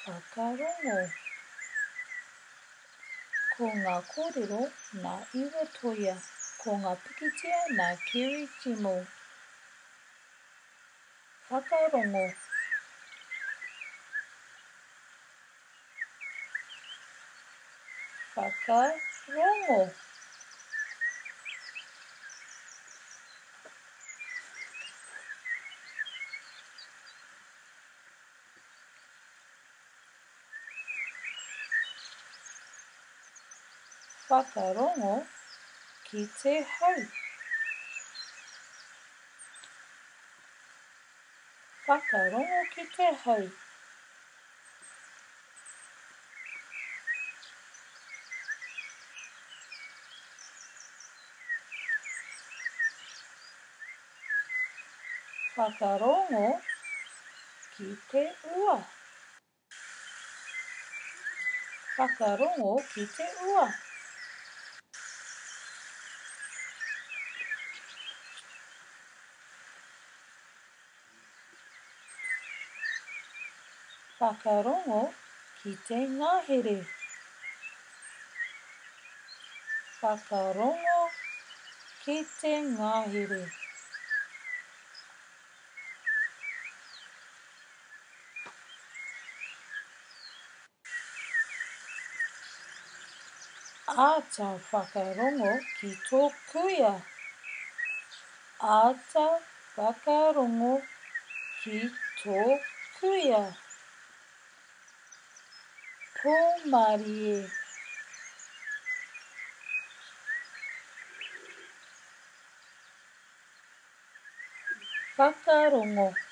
Whakarongo. Ko ngā kōrero nā Iwa Toia, ko ngā pikitia nā Kerry Gemmell. Whakarongo. Whakarongo. Whakarongo ki te hau. Whakarongo ki te hau. Whakarongo ki te ua. Whakarongo ki te ua. Whakarongo ki te ngahere. Whakarongo ki te ngahere. Āta whakarongo ki tō kuia. Āta whakarongo ki tō kuia. Pōmarie. Whakarongo.